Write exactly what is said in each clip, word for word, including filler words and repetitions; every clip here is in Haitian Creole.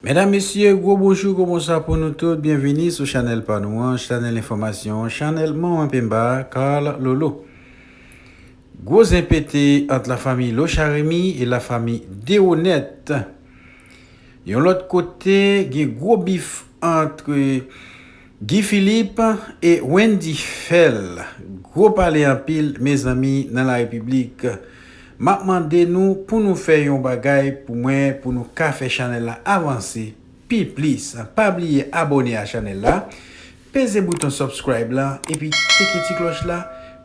Medam, mesye, gwo bonjou, gwo bonswa pou nou tout. Byenvini sou chanèl pa nou an, chanèl enfòmasyon, chanèl Manman Pemba, Carl Lolo. Gwo zen pete ant lafanmi Lochard Remy e lafanmi Deronette. Yon lòt kote, gen gwo bif ant Guy Philippe e Wendy Phèl. Gwo pale anpil, mezanmi, nan la repiblik. M ap mande nou pou nou fè yon bagay pou mwen, pou nou ka fè chanèl la avanse pi plis. Pa bliye abòne a chanèl la, peze bouton subscribe la, epi teke ti klòch la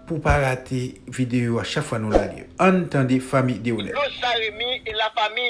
pou pa rate videyo a chak fwa nou lage. Ann tande fanmi Deronette. Lochard Remy e lafanmi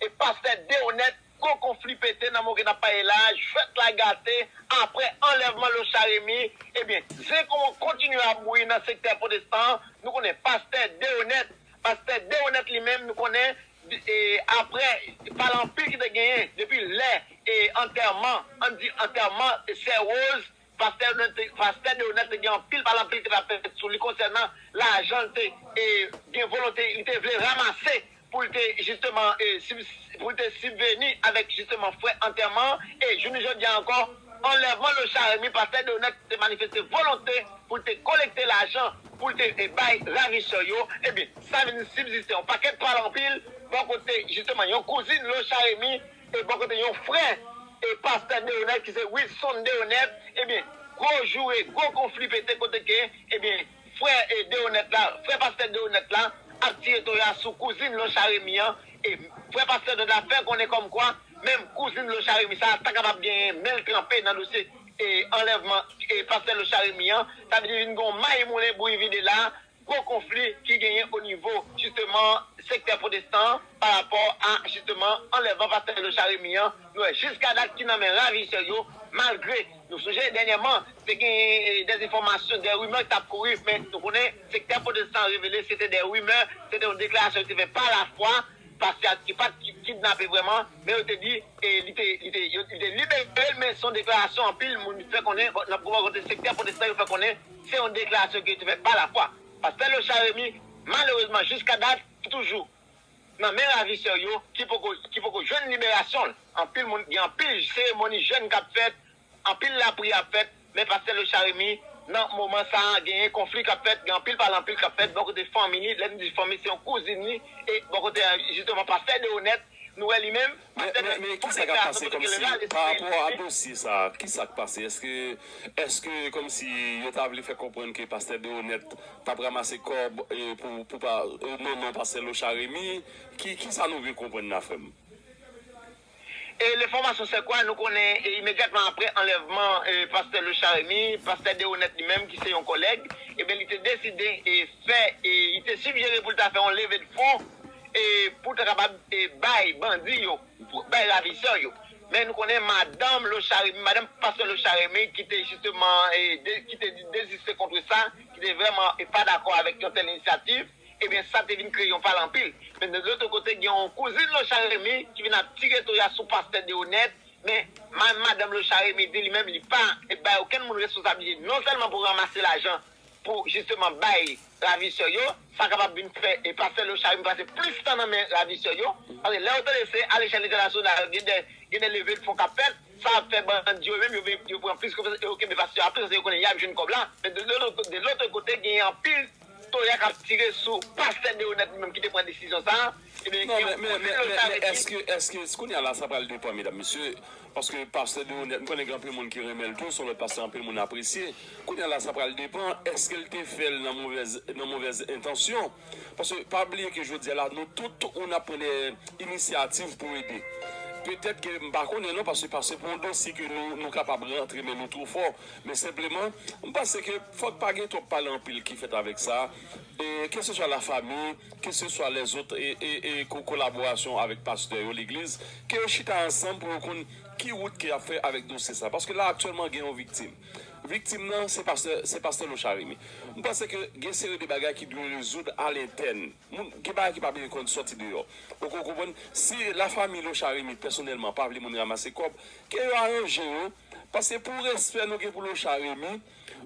e pastè Deronette, gwo konfli pete nan moman n ap pale la, jwèt la gate, apre anlèvman Lochard Remy, ebyen, zen kon kontinye ap bouyi nan sektè pwotestan an. Nou konnen pastè Deronette, pastè Deronette li menm, nou konnen, e, apre pale anpil ki te genyen depi lè, e, antèman, ann di antèman, e, sè Rose, pastè Deronette te, pastè Deronette te gen anpil pale anpil ki t ap fèt sou li konsènan lajan l te, e, gen volonte, li te vle ranmase pou l te, jisteman, e, sib-, pou l te sibveni avèk, jisteman, frè antèman an. E jounen jodi a ankò, anlèvman Lochard Remy, pastè Deronette te manifeste volonte pou l te kolekte lajan pou l te, e, bay ravisè yo. Ebyen, sa vin sibsiste yon pakèt pale anpil bò kote, jisteman, yon kouzin Lochard Remy, e bò kote yon frè, e, pastè Deronette ki se Wilson Deronette, ebyen, gwo joure, gwo konfli pete kote ke, ebyen, frè, e, Deronette la, frè pastè Deronette la, ap tire toya sou kouzin Lochard Remy an, e frè pastè Deronette la fè konnen kòmkwa, menm kouzin Lochard Remy sa, ta kapab genyen men l tranpe nan dosye, e, anlèvman, e, pastè Lochard Remy an, sa vle di vin gen yon may moulen bouyi vide la, gwo konfli ki genyen o nivo, jisteman, sektè pwotestan an, pa rapò a, jisteman, anlèvman pastè Lochard Remy an, nou wè jiska dat ki nan men ravisè yo, malgre nou sonje dènyèman, te gen, e, dèzenfòmasyon, dè rimè ki t ap kouri, men nou konnen sektè pwotestan an revele se te dè rimè, se te yon deklarasyon ki te fè pa lafwa, pastè a ki pa t ki-, kidnape vrèman, men yo te di, e, li te, li te, yo, li te libere l, men se yon deklarasyon anpil moun fè konnen, bò, nan bò kote sektè pwotestan yo fè konnen, se yon deklarasyon ki te fè pa lafwa. Pastè Lochard Remy, malerezman, jiska dat, li toujou nan men ravisè yo ki poko, ki poko jwenn liberasyon l. Anpil moun, gen anpil seremoni jèn k ap fèt, anpil lapriyè ap fèt, men pastè Lochard Remy, nan moman sa a, genyen konfli k ap fèt, gen anpil pale anpil k ap fèt bò kote fanmi li. Lè n di fanmi, se yon kouzin li, e bò kote, jisteman, pastè Deronette, nou wè li menm, men, pastè men, Deronette, men, kisa k ap pase kòmsi, pa rapò a dosye sa a, kisa k pase? Èske, èske kòmsi yo ta vle fè konprann ke pastè Deronette t ap ranmase kòb, e, pou, pou pa, e, non, non, pastè Lochard Remy? Ki, kisa nou vle konprann la, frè m? E lenfòmasyon se kwa, nou konnen, e, imedyatman apre anlèvman, e, pastè Lochard Remy, pastè Deronette li menm, ki se yon kòlèg, ebyen, li te deside, e, fè, e, li te sijere pou l ta fè yon leve de fon, e, pou l ta kapab, e, bay bandi yo, pou, bay ravisè yo. Men nou konnen madanm Lochard Remy, madanm pastè Lochard Remy, ki te jisteman, e, de, ki te deziste kont sa, ki te vrèman, e, pa dakò avèk yon tèl inisyativ, ebyen, sa te vin kreye yon pale anpil. Men de lòt kote, gen yon kouzin Lochard Remy ki vin ap tire toya sou pastè Deronette, men ma-, madanm Lochard Remy di li menm li pa, e, bay okenn moun responsablite, non sèlman pou ranmase lajan pou jisteman bay ravisè yo, sa kapab vin fè, e, pastè Lochard Remy pase plis tan nan men ravisè yo, paske lè yo tande se alechèl entènasyonal, gen de, gen de leve de fon k ap fèt, sa ap fè bandi yo menm, yo, yo pran plis konfyans e yo kenbe pastè yo a plis, paske yo konnen y ap jwenn kòb la. Men de, de, de, de lòt kote, gen anpil toya k ap tire sou pastè Deronette li menm ki te pran desizyon sa a. Ebyen, non, men, men, men, men, men èske, èske, kounye a la, sa pral depann, medam, mesye, paske pastè Deronette, m konnen gen anpil moun ki renmen l tou, se yon lòt pastè anpil moun apresye. Kounye a la, sa pral depann, èske l te fè l nan movèz, nan movèz entansyon? Paske pa bliye ke jodi a la, nou tout, tout moun ap pran de inisyativ pou ede. Petèt ke m pa konnen non, paske, paske pou yon dosye ke nou, nou kapab rantre men nou twò fò. Men senpleman, m panse ke fòk pa gen twòp pale anpil ki fèt avèk sa. E keseswa lafanmi, keseswa lèzòt e, e, e ko-, kolaborasyon avèk pastè yo legliz, ke yo chita ansanm pou yo konn ki wout ke y ap fè avèk dosye sa. Paske la aktyèlman gen yon viktim. Viktim nan se pastè, se pastè Lochard Remy. M panse ke gen seri de bagay ki dwe rezoud alentèn. Moun, gen bagay ki pa bezwen konn sòti deyò. Ou ko-, konprann? Si lafanmi Lochard Remy pèsonèlman pa vle moun ranmase kòb, ke yo aranje yo. Paske pou respè nou gen pou Lochard Remy,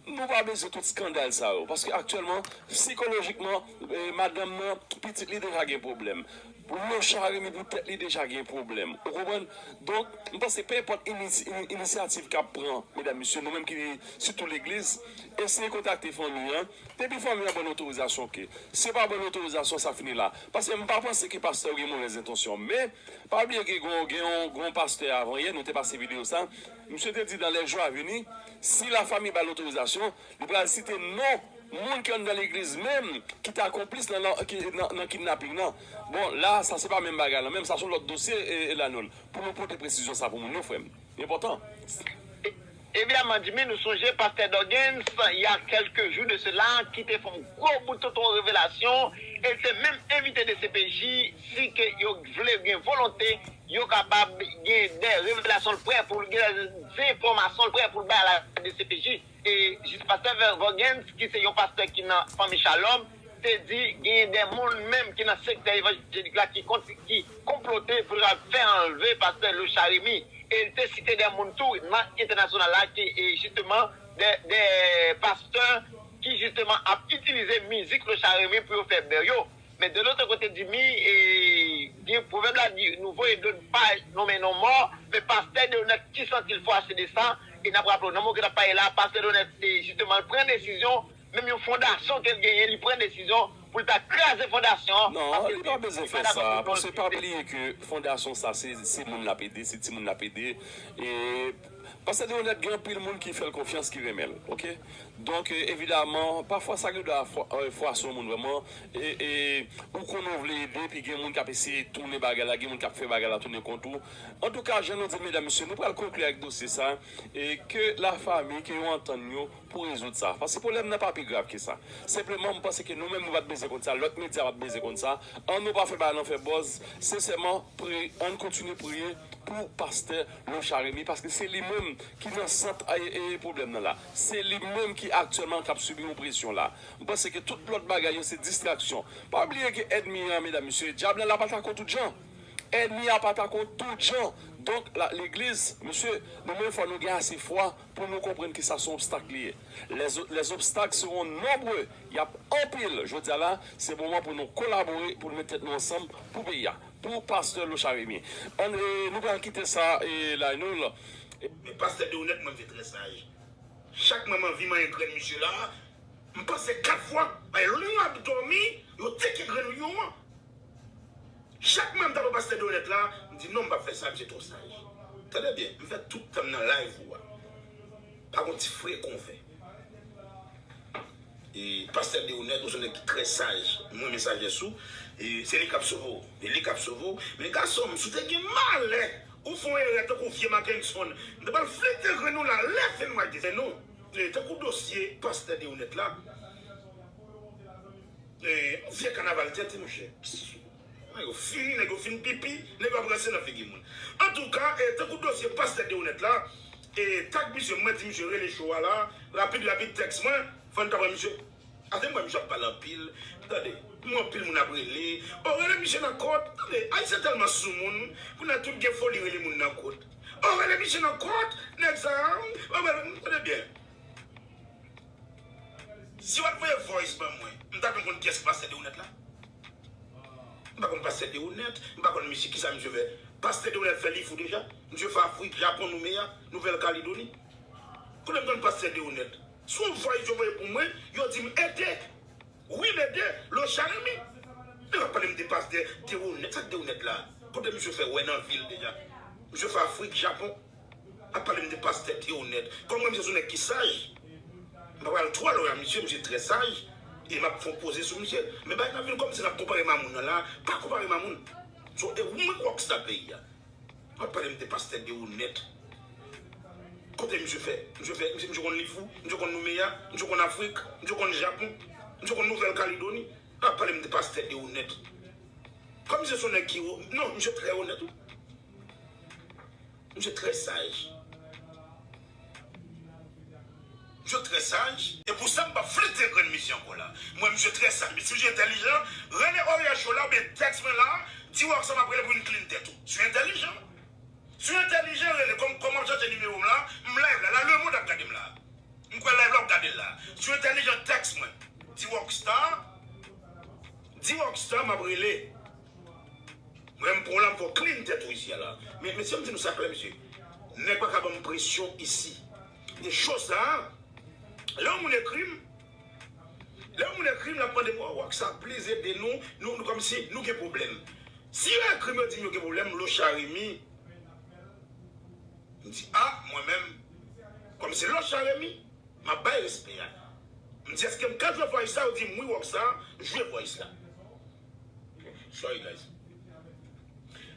nou pa bezwen tout eskandal sa yo. Paske aktyèlman, sikolojikman, eh, madanm nan, pitit li deja gen pwoblèm. Lochard Remy pou tèt li deja gen pwoblèm. Ou konprann? Donk, m panse pe enpòt inis- ini- inisyativ k ap pran, medam, mesye, nou menm ki sitou legliz, eseye kontakte fanmi an. Depi fanmi an ban n otorizasyon, oke. Si yo pa ban n otorizasyon, sa fini la. Paske m pa panse ke pastè yo gen movèz entansyon. Men, pa bliye ke gen, gen yon, gen yon pastè avan yè, nou te pase videyo sa. Misye te di dans les jours à venir, si la famille ba l otorizasyon, li pral site non moun ki anndan legliz menm ki ta konplis nan, nan, ki, nan, nan kidnaping nan. Bon, la, sa se pa menm bagay la menm, sa se yon lòt dosye, e, e Lanol. Pou nou pote presizyon sa pou moun yo, frè m. Li enpòtan. Évidemment, Jimmy, nous songeons, pasteur Doggins, il y a quelques jours de cela, qui te font gros bout de ton révélation, et te même invité de C P J, si que yo vle gen volonté, yo kapab gen des révélations prêt pour gen des informations prêt pour bay la D C P J. E jis pastè Vergens, ki se yon pastè ki nan fanmi Shalom, te di genyen de moun menm ki nan sektè evanjelik la ki kont- ki konplote pou l fè anlve pastè Lochard Remy. E l te site de moun tou nan entènasyonal la ki e jisteman de, de pastè ki jisteman ap itilize mizik Lochard Remy pou yo fè bè yo. Men de lòt kote, Jimmy, e, gen pwovèb la di nou voye dlo pa nonmen non mò, men pastè Deonèt ki santi l fò ase de sa, e n ap raple w nan moman ke n ap pale la, pastè Deonèt, e, jisteman, l pran desizyon, menm yon fondasyon ke l genyen, li pran desizyon pou l ta kraze fondasyon an. Non, li pa bezwen fè sa, paske pa bliye ke fondasyon sa, se, se moun l ap ede, se timoun l ap ede, e pastè Deonèt gen anpil moun ki fè l konfyans, ki renmen l, oke? Donk, e, evidaman, pafwa sa gen dwa fwa- e, fwase yon moun vrèman, e, e, ou konnen w vle ede, epi gen moun k ap eseye tounen bagay la, gen moun k ap fè bagay la tounen kont ou. Antouka, jan nou di l, medam, mesye, nou pral konkli avèk dosye sa, e ke lafanmi, ke yo antann yo pou rezoud sa. Paske pwoblèm nan pa pi grav ke sa. Senpleman, m panse ke nou menm nou pa t bezwen konn sa, lòt medya pa t bezwen konn sa. An nou pa fè bagay lan fè buzz, sensèman, pri- ann kontinye priye pou pastè Lochard Remy, paske se li menm ki nan sant a e, e pwoblèm nan la. Se li menm ki aktyèlman k ap sibi yon presyon la. M panse ke tout lòt bagay yo se distraksyon. Pa bliye ke ènmi an, medam, mesye, dyab la, la pa ta kont tout jan. Ènmi a pa ta kont tout jan. Donk, la, legliz, mesye, nou menm fò nou gen ase fwa pou nou konprann ke sa se yon obstak li ye. Les, les obstacles seront nombreux. Y ap anpil. Jodi a la, se moman pou nou kolabore, pou nou met tèt nou ansanm pou peyi a. Pou pastè Lochard Remy. Ann, e, nou pral kite sa, e, Lionel. Men pastè Deonèt, mwen, misye trè saj. Chak mwen m anvi manyen grenn misye la, m panse kat fwa, bay lyon ap dòmi, yo teke grenn lyon an. Chak mwen m t ap wè pastè Deonèt la, m di non, m p ap fè sa, misye twò saj. Tande byen, m fè tout tan m nan live ou a. Pa gon ti frekan w fè. E, pastè Deonèt, ou se yon nèg ki trè saj. M renmen sajès ou. E, se li k ap sove w. E li k ap sove w. Men gason m, si w te gen malè, ou fè yon erè tankou vye Mackenson, m ta pral flite grenn ou la, lè fè nou ak defè nou. E, tankou dosye pastè Deonèt la. E, vye kanaval tete, monchè. Nèg yo fini, nèg yo fin pipi, nèg yo ap ranse nan figi moun. Antouka, e, tankou dosye pastè Deonèt la, e, tag misye, mwen di misye rele show a la, rapid, rapid, tèks mwen, fò n ta pran misye. Ate m wè misye ap pale anpil, tande, m wè anpil moun ap rele, o, rele misye nan kòt, tande, Ayisyen tèlman soumoun, kounye a tout gen foli rele moun nan kòt. O, rele misye nan kòt, nèg sa, o, tande byen. Si w al voye voice ban mwen, m ta konn konn kiyès ki pastè Deonèt la. M pa konn pastè Deonèt, m pa konn misye kisa misye fè. Pastè Deonèt fè li fou deja. Misye fè Afrik, Japon, Noumeya, Nouvèl Kaledoni. Kote m konn pastè Deonèt? Se yon voice yo voye pou mwen, yo di m ede. Wi, m ede, Lochard Remy. Nèg ap pale m de pastè Deonèt. Sa k Deonèt la? Kote misye fè wè nan vil deja? Misye fè Afrik, Japon. Ap pale m de pastè Deonèt. Kòm mwen, misye se yon nèg ki saj. M pa pral twò lwen a misye, misye trè saj. E m ap fè yon poze sou misye. Men bagay nan vin kòmsi n ap konpare Mamoun nan la. Pa konpare Mamoun. Se yon e ou mwen k rockstar peyi a. W ap pale m de pastè Deonèt. Kote misye fè? Misye fè, misye, misye konn Lifou, misye konn Noumeya, misye konn Afrik, misye konn Japon, misye konn Nouvèl Kaledoni. W ap pale m de pastè Deonèt. Kòm misye se yon nèg ki, non, misye trè onèt, wi. Misye trè saj. Misye trè saj. E pou sa, m p ap flite grenn misye ankò la. M wè misye trè saj. Men si misye entèlijan, rele Oria Show la oubyen tèks mwen la, di Rockstar m ap rele pou vin clean tèt ou. Si w entèlijan, si w entèlijan, rele. Kòm, kòm w ap chache nimewo m la, m live la. La, lemonn ap gade m la. M kwè live la w ap gade l la. Si w entèlijan, tèks mwen. Di Rockstar, di Rockstar m ap rele. Lè m pran w la, m fè w clean tèt ou isi a la. Men, mesye, m di nou sa klè, mesye. Nèg pa ka ban m presyon isi. E cho sa a, lè yon moun ekri m, lè yon moun ekri m, l ap mande m, "Ò, Rocksa, please ede nou, nou, nou kòmsi nou gen pwoblèm." Si yo ekri m, yo di m yo gen pwoblèm, Locha Remy, m di, "A, mwen menm, kòm se Locha Remy, m ap bay respè a." M di, "Èske m ka jwe voice la?" Yo di m, "Wi, Rocksa, jwe voice la." Sorry, guys.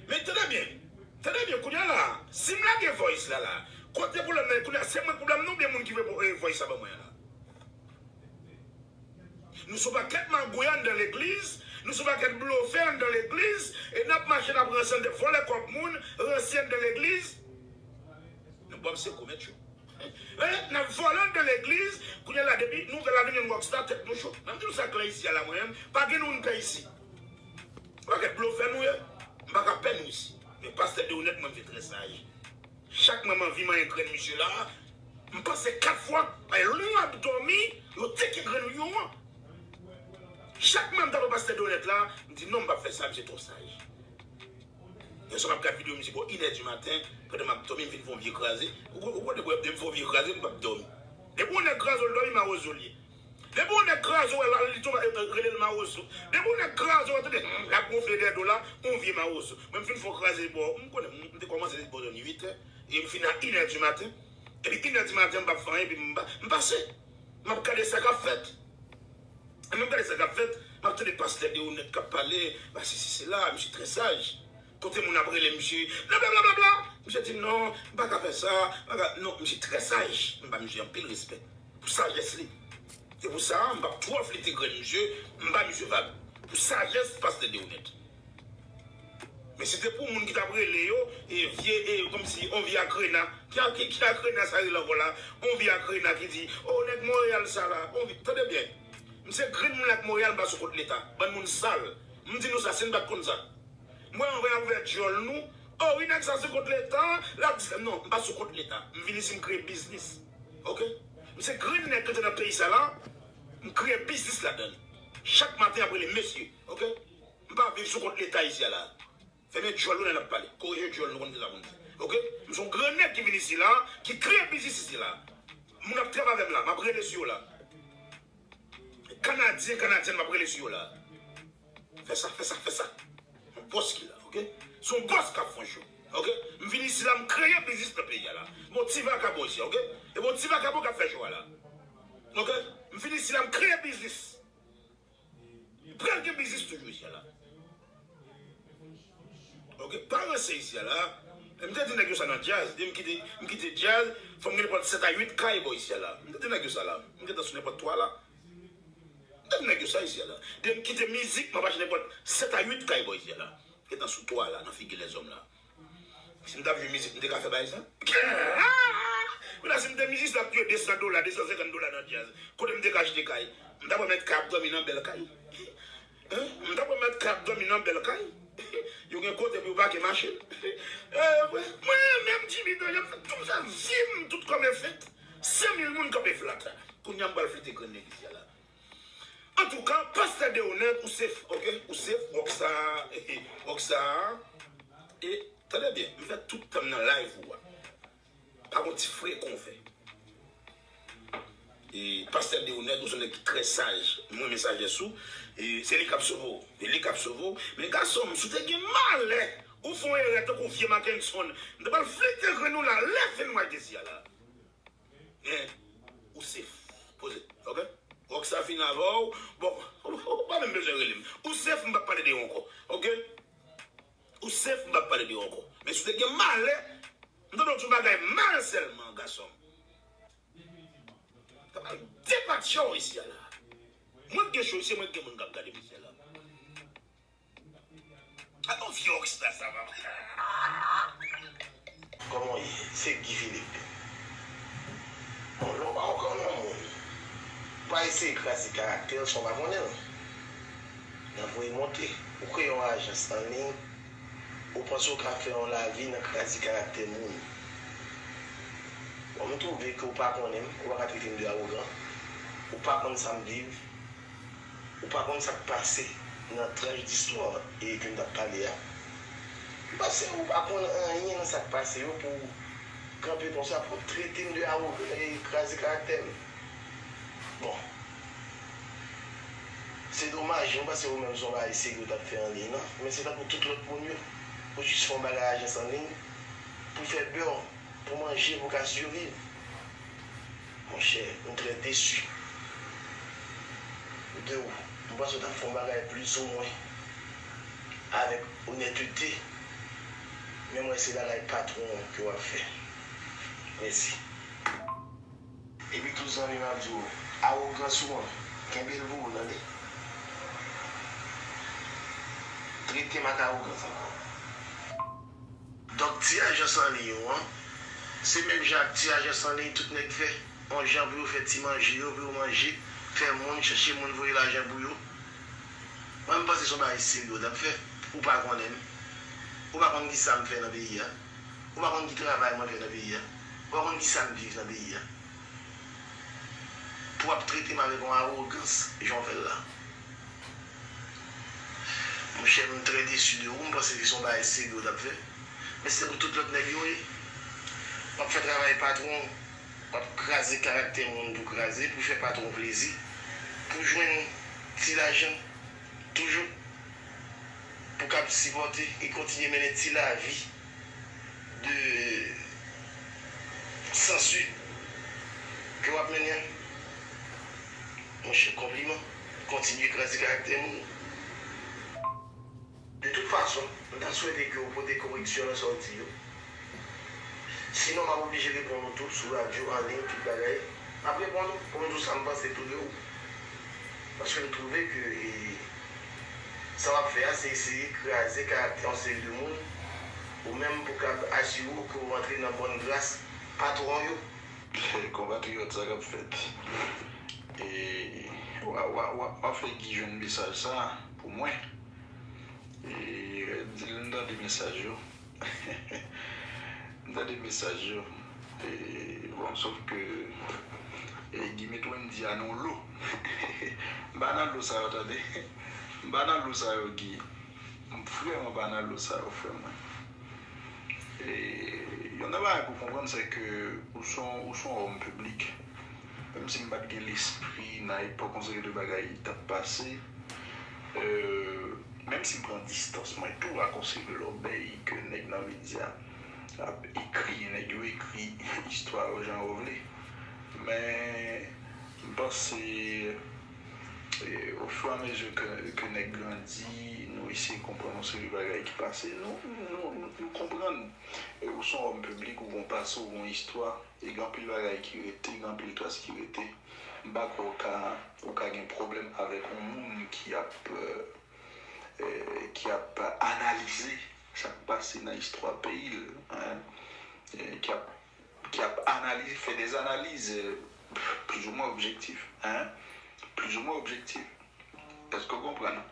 Men tande byen, tande byen, kounye a la, si m lage voice la la, kote pwoblèm nan ye kounye a, se mwen k pwoblèm nan oubyen moun ki voye voice la ban mwen an la? Nou se yon pakèt magouy anndan legliz, nou se yon pakèt blofè anndan legliz, e n ap mache, n ap ranse, n ap vòlè kòb moun, ranse anndan legliz. Nou pwòp se komèt yo. N ap vòlè anndan legliz, kounye a la, depi nouvèl la vin, yon Rockstar, tèt nou cho. M ap di nou sa klè isi a la, mwen menm, pa gen nou n pè isi. Pakèt blofè nou ye, m pa ka pè nou isi. Men pastè Deonèt, mwen, m se trè saj. Chak mwen m anvi manyen grenn misye la, m panse kat fwa, paske lè m ap dòmi, yo teke grenn lyon an. Chak mwen m t ap wè pastè Deonèt la, m di, "Non, m p ap fè sa, misye twò saj." Yè swa m ap gad videyo misye bò inè di maten, pandan m ap dòmi, m fin fè yon vye kraze. Ou, ou konn depi w ap di m fè yon vye kraze, m p ap dòmi. Depi yon nèg kraze w, l dòmi, mawozo l ye. Depi yon nèg kraze w, l, li tonbe, eh, rele l mawozo. Depi yon nèg kraze w, tande, l ap gonfle dèyè do la, yon vye mawozo. Mwen, m fin fè yon kraze bò, m konnen, m, m te kòmanse bò zòn uit è, e m fini a inè di maten. Epi inè di maten, m p ap fè anyen, epi m pa, m pase. M ap gade sa k ap fèt. E m ap gade sa k ap fèt, m ap tande pastè Deonèt k ap pale, ba sesi sela, misye trè saj. Kote moun ap rele misye, blablabla. Misye di, "Non, m pa ka fè sa, m pa ka," non, misye trè saj. M ba misye anpil respè pou sajès li. Se pou sa, m p ap twò flite grenn misye, m ba misye vag. Pou sajès pastè Deonèt. Men si te pou moun ki t ap rele yo, e vye, e kòmsi, on vye akrena. Ki, ki, ki akrena sa rele ankò la? On vye akrena ki di, "O, nèg Monreyal sa la." On vye, tande byen. M se grenn moun ak Monreyal, m pa sou kont Leta. Bann moun sal. M di nou sa, si n pa t konn sa. Mwen, anvan y ap ouvè djòl nou, "O, wi, nèg sa sou kont Leta, l ap di sa." Non, m pa sou kont Leta. M vin isi, m kreye biznis. Oke? M se grenn nèg ki te nan peyi sa la, m kreye biznis ladan l. Chak maten, y ap rele mesye. Oke? M pa viv sou kont Leta isi a la. Fèmen djòl nou lè n ap pale. Korije djòl nou konn kisa pou n fè. Oke? M se yon grenn nèg ki vin isi la, ki kreye biznis isi la. Moun ap travay avè m la, m ap rele sou yo la. Kanadyen, Kanadyèn, m ap rele sou yo la. Fè sa, fè sa, fè sa. Yon bòs ki la, oke? Se yon bòs k ap fè yon cho, oke? M vin isi la, m kreye biznis nan peyi a la. Bon, ti vakabon isi, oke? E bon, ti vakabon k ap fè cho a la. Oke? M vin isi la, m kreye biznis. Pral gen biznis toujou isi a la. Oke, pa ranse isi a la. M te di nèg yo sa nan djaz. Depi m kite, m kite djaz, fò m gen nenpòt sèt a uit kay bò isi a la. M te di nèg yo sa la. M gentan sou nenpòt twa la. M te di nèg yo sa isi a la. Depi m kite mizik, m ap achte nenpòt sèt a uit kay bò isi a la. Gentan sou twa la, nan figi lèzòm la. Si m t ap jwe mizik, m te ka fè bagay sa? Kounye a, si m te mizisyen, m t ap touye de san dola, de san senkant dola nan djaz. Kote m te ka achte kay? M t ap wè mèt kay ap dòmi nan bèl kay. Hein? M t ap wè mèt kay ap dòmi nan bèl kay. Yo gen kote pou yo pake machin. Eh, mwen, mwen menm, Jimmy Dangers, m fè tout sa, vi m, tout kòm e fèt. San mil moun kanpe flat. Kounye a, m pral flite grenn nèg isi a la. Antouka, pastè Deonèt, ou se, oke, ou se Rockstar, Rockstar. E, tande byen, m fè tout tan m nan live ou a. Pa gon ti frekan w fè. E, pastè Deonèt, ou se yon nèg ki trè saj. Mwen renmen sajès ou. E, se li k ap sove w. Se li k ap sove w. Men gason m, si w te gen malè, ou fè yon erè tankou vye Mackenson, m ta pral flite grenn ou la, lè fè nwa desi a la. Men, ou safe. Poze, oke? Rockstar fin avè w. Bon, ou pa menm bezwen rele m. Ou safe, m p ap pale de ou ankò. Oke? Ou safe, m p ap pale de ou ankò. Men si w te gen malè, m tande w di yon bagay mal sèlman, gason m. M ta pral depatche w isi a la. Mwen k gen cho isi, mwen k gen moun k ap gade m isi a la. A yon vye rockstar sa, papa. Kòman w ye? Se Guy Philippe. Bon, lè w pa yon granmoun, ou pa eseye kraze karaktè l san w pa konnen l. Nan voye monte, ou kreye yon ajans an liy, ou panse w ka fè yon lavi nan kraze karaktè moun. Bon, m twouve ke w pa konnen m, ou pa ka trete m de awogan, ou pa konn sa m viv. Ou pa konn sa k pase nan tranch distwa e ke m t ap pale a. Paske ou pa konn anyen nan sa k pase yo pou w kanpe konsa, pou w trete m de awogan e kraze karaktè m. Bon. Se domaj, mwen panse ou menm se yon bagay serye w t ap fè an liy nan, men se tankou tout lòt moun yo. Ou jis fè yon bagay ajans an liy pou fè bè w, pou manje, pou ka siviv. Monchè, m trè desi de ou. M panse w t ap fè yon bagay plizoumwen avèk onètete, men m wè se bagay patwon ke w ap fè. Mèsi. Epi tou zanmi m ap di w, awogans ou an, kenbe l pou ou, tande. Trete m ak awogans ankò. Donk, ti ajans an liy ou an, se menm jan ak ti ajans an liy tout nèg fè. Yon jan pou yo fè ti manje yo, pou yo manje, fè moun, chèche moun, voye lajan pou yo. Mwen, m panse se yon bagay serye w t ap fè. Ou pa konnen m. Ou pa konn ki sa m fè nan peyi a. Ou pa konn ki travay mwen fè nan peyi a. Ou pa konn ki sa m viv nan peyi a. Pou w ap trete m avèk yon awogans, jan w fè l la. Monchè, m trè desi de ou, m panse ke se yon bagay serye w t ap fè. Men se pou tout lòt nèg yo ye. W ap fè travay patwon, w ap kraze karaktè moun pou kraze, pou fè patwon plezi, pou jwenn ti lajan, toujou, pou kab sipòte e kontinye mennen ti lavi de sansi ke w ap mennen an. Monchè, konpliman. Kontinye kraze karaktè moun. De tout fason, m ta swete ke w pote koreksyon nan sa w di yo. Sinon, m ap oblije reponn ou tou sou radyo, an liy, tout bagay. M ap reponn ou pou m di w sa m panse tou de ou. Paske m twouve ke, e, sa w ap fè a, se eseye kraze karaktè yon seri de moun, ou menm pou kab asire w ke w rantre nan bòn gras patwon yo. Konpatriyòt, sa k ap fèt? E, w a, w a, w a, w a fè Guy jwenn mesaj sa a pou mwen. E, di l m tande mesaj yo. M tande mesaj yo. E, bon, sòf ke, e, Guy met Wendy a nan lo. M pa nan lo sa yo, tande. M pa nan lo sa yo, Guy. M vrèman pa nan lo sa yo, frè mwen. E, youn nan bagay pou konprann, se ke ou se yon, ou se yon òm piblik. Menm si m pa t gen lespri nan epòk yon seri de bagay t ap pase, e, menm si m pran distans mwen tou ak yon seri de lòbèy ke nèg nan medya ap ekri, nèg yo ekri istwa yo jan yo vle. Men, m panse, e, ofiramezu ke, ke nèg grandi, nou eseye konprann yon seri de bagay ki pase. Nou, nou, nou, nou konprann, e, ou se yon òm piblik, ou gen yon pase, ou gen yon istwa, e gen anpil bagay ki rete, gen anpil tras ki rete. M pa kwè ou ka, ou ka gen pwoblèm avèk yon moun ki ap, e, e, ki ap analize sa k pase nan istwa peyi l, en, e, ki ap, ki ap analize, fè des analyses, e, plizoumwen objektif, en, plizoumwen objektif. Èske w konprann?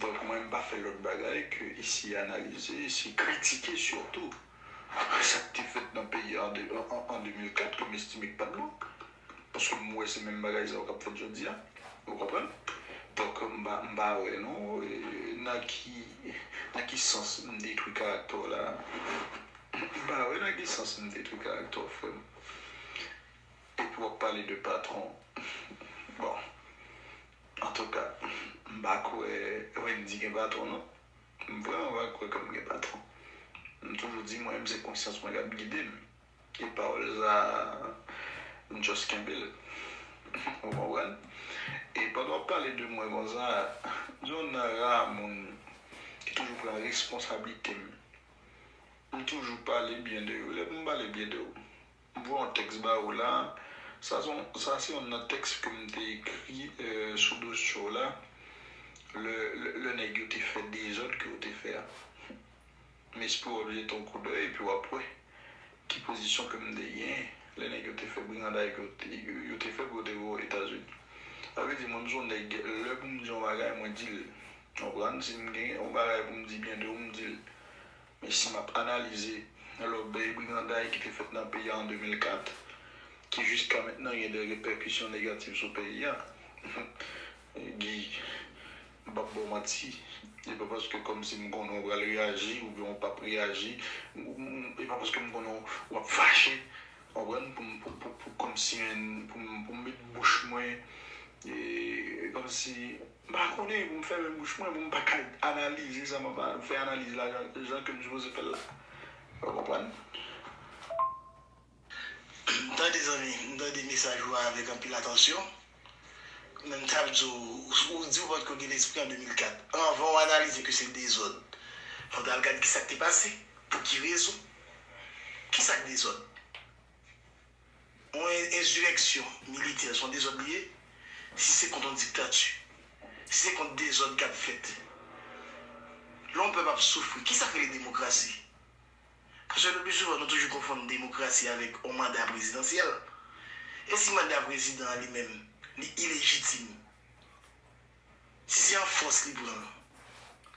Donk, mwen, m pa fè lòt bagay ke eseye analize, eseye kritike sitou sa k te fèt nan peyi a an de, an, an, an de mil kat, ke m estime k pa t bon. Paske m wè se menm bagay sa yo k ap fèt jodi a. Ou konprann? Donk, m pa, m pa wè non, e, nan ki, nan ki sans m detwi karaktè w la. M pa wè nan ki sans m detwi karaktè w, frè m. Epi w ap pale de patwon. Bon. Antouka, m pa kwè Wendy gen patwon non. M vrèman pa kwè ke m gen patwon. M toujou di mwen menm se konsyans mwen k ap gide m. E pawòl sa a, m just kenbe l. Ou konprann? E pandan w ap pale de mwen konsa, m se youn nan ra moun ki toujou pran responsablite m. M toujou pale byen de ou. Lè pou m pale byen de ou, m voye yon tèks ba ou la. Sa se yon, sa se youn nan tèks ke m te ekri, e, sou dosye w la. Lè, lè, lè nèg yo te fè dezòd ke yo te fè a. M espere w ap jete yon koudèy epi w ap wè ki pozisyon ke m te genyen lè nèg yo te fè briganday ke yo te, yo te fè pou yo te voye w Etazini. Sa vle di, mwen, m se yon nèg, lè pou m di yon bagay, mwen di l. Ou konprann? Si m gen yon bagay pou m di byen de ou, m di l. Men si m ap analize lòbèy, briganday ki te fèt nan peyi a an de mil kat, ki jiska mentnan gen de repèkisyon negatif sou peyi a, Guy, M p ap ba w manti. E pa paske kòmsi m konnen w pral reyaji oubyen w p ap reyaji. M- m- E pa paske m konnen w ap fache. Konprann? Pou m, pou, pou, pou, kòmsi en, pou m, pou m met bouch mwen, e, kòmsi, m pa konnen, pou m fèmen bouch mwen, pou m pa ka analize sa m ap fè analiz la, jan, jan ke m sipoze fè l la. Ou konprann? M tande zanmi, m tande mesaj ou a avèk anpil atansyon. Men m t ap di w, ou di w potko gen lespri an de mil kat. Anvan w analize ke se dezòd, fò w t al gad kisa k te pase, pou ki rezon. Kisa k dezòd? Yon en- ensireksyon militè, se yon dezòd li ye. Si se kont yon diktati, si se kont dezòd k ap fèt, lè yon pèp ap soufri, kisa k rele demokrasi? Paske le pli souvan, nou toujou konfonn demokrasi avèk yon manda prezidansyèl. E si manda prezidan an li menm, li ilejitim? Si se an fòs li pran l,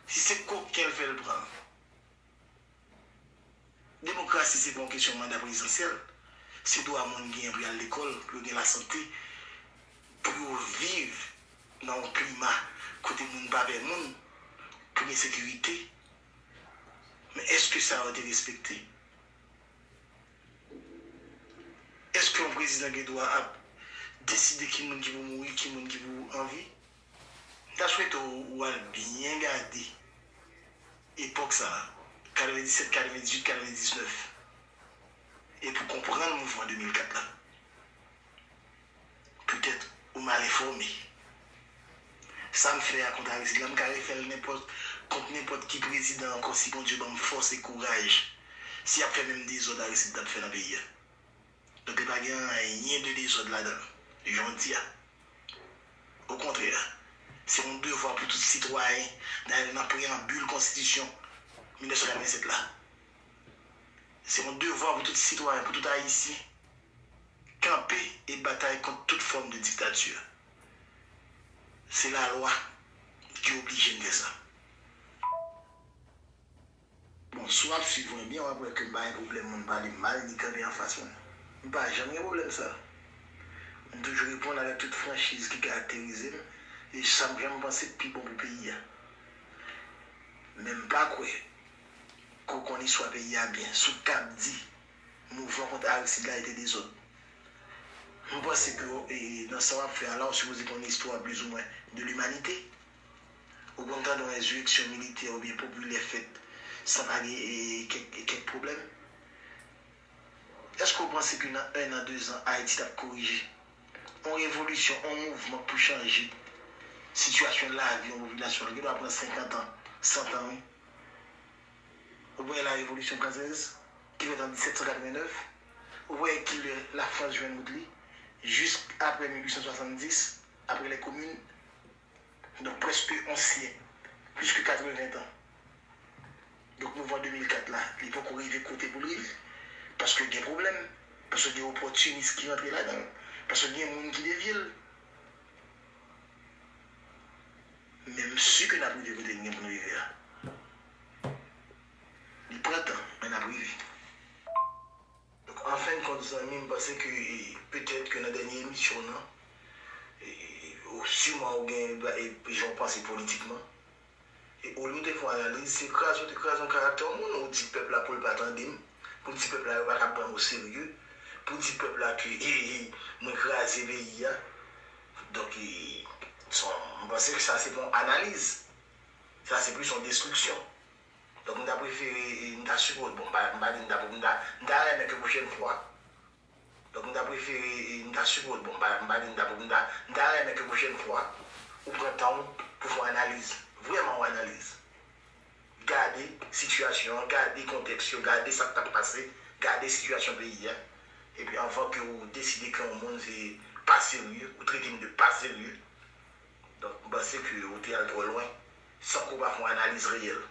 si se koken l fè l pran l, demokrasi se pa yon kesyon manda prezidansyèl. Se dwa moun genyen pou y al lekòl, pou yo gen lasante, pou yo viv nan yon klima kote moun pa pè moun, pou gen sekirite. Men èske sa yo te respekte? Èske yon prezidan gen dwa ap deside ki moun ki pou mouri, ki moun ki pou anvi? M ta swete w, w al byen gade epòk sa a, katrevenndisèt, katrevenndizwit, katrevendiznèf, e pou konprann mouvman de mil kat la. Petèt ou mal enfòme. Sa m fè a kont Aristide la, m ka refè l nenpòt, kont nenpòt ki prezidan ankò, si Bondye ban m fòs e kouraj, si y ap fè menm dezòd Aristide t ap fè nan peyi a. Donk, li pa gen anyen de dezòd ladan l, jan w di a. Okontrè, se yon devwa pou tout sitwayen, dayè nan preyanbil konstitisyon mil nèf san katrevennsèt la. Se yon devwa pou tout sitwayen, pou tout Ayisyen, kanpe e batay kont tout fòm de diktati. Se lalwa ki oblije n fè sa. Bon, si w ap swiv mwen byen, w ap wè ke m pa gen pwoblèm moun pale m mal ni kanpe anfas mwen. M pa janm gen pwoblèm sa. M toujou reponn avèk tout franchiz ki karakterize m e sa m janm panse k pi bon pou peyi a. Men m pa kwè ke w konn istwa peyi a byen si w t ap di mouvman kont Aristide la rete dezòd. M panse ke, e, nan sa w ap fè a la, w sipoze konn istwa plizoumwen de limanite. Ou konn tande yon ensireksyon militè oubyen popilè fèt san pa gen, e, kèk, kèk pwoblèm? Èske w panse ke nan en an, de zan, Ayiti t ap korije? Yon revolisyon, yon mouvman k pou chanje sitiyasyon lavi yon popilasyon, li gen dwa pran senkant an, san an, wi. Ou pran la Révolution Française, ki fèt an disèt san katrevennnèf, ou wè ki lè Lafrans jwenn wout li, jis apre mil uit san swasanndis, apre les communes, donk prèske yon syèk, plis ke katreven tan. Donk mouvman de mil kat la, li poko rive kote pou l rive, paske gen pwoblèm, paske gen opòtinis ki rantre ladan l, paske gen moun ki devye l. Men m si ke n ap rive kote n gen pou n rive a. Li pran tan, men n ap rive. Donk, an fen de kont, zanmi, m panse ke, e, petèt ke nan dènye emisyon w nan, e, ou siman ou gen, e, jan w panse politikman. E olye w te fè yon analiz, se kraze w te kraze yon karaktè yon moun, ou di pèp la pou l pa tande m, pou l di pèp la yo pa ka pran m oserye, pou l di pèp la ke, e, e, mwen kraze peyi a. Donk, e, son, m panse ke sa se pa yon analiz. Sa se plis yon destriksyon. Donk, m ta prefere, e, m ta sipo-, bon, m pa, m pa di m ta, m ta, m ta renmen ke pwochèn fwa. Donk, m ta prefere, e, m ta sipo-, bon, m pa, m pa di m ta, m ta, m ta renmen ke pwochèn fwa, ou pran tan w pou fè yon analiz. Vrèman yon analiz. Gade sitiyasyon an, gade kontèks yo, gade sa k t ap pase, gade sitiyasyon peyi a. Epi anvan ke ou deside ke yon moun se pa serye, ou trete m de pa serye, donk, m panse ke ou te al twò lwen, san ke w pa fè yon analiz reyèl.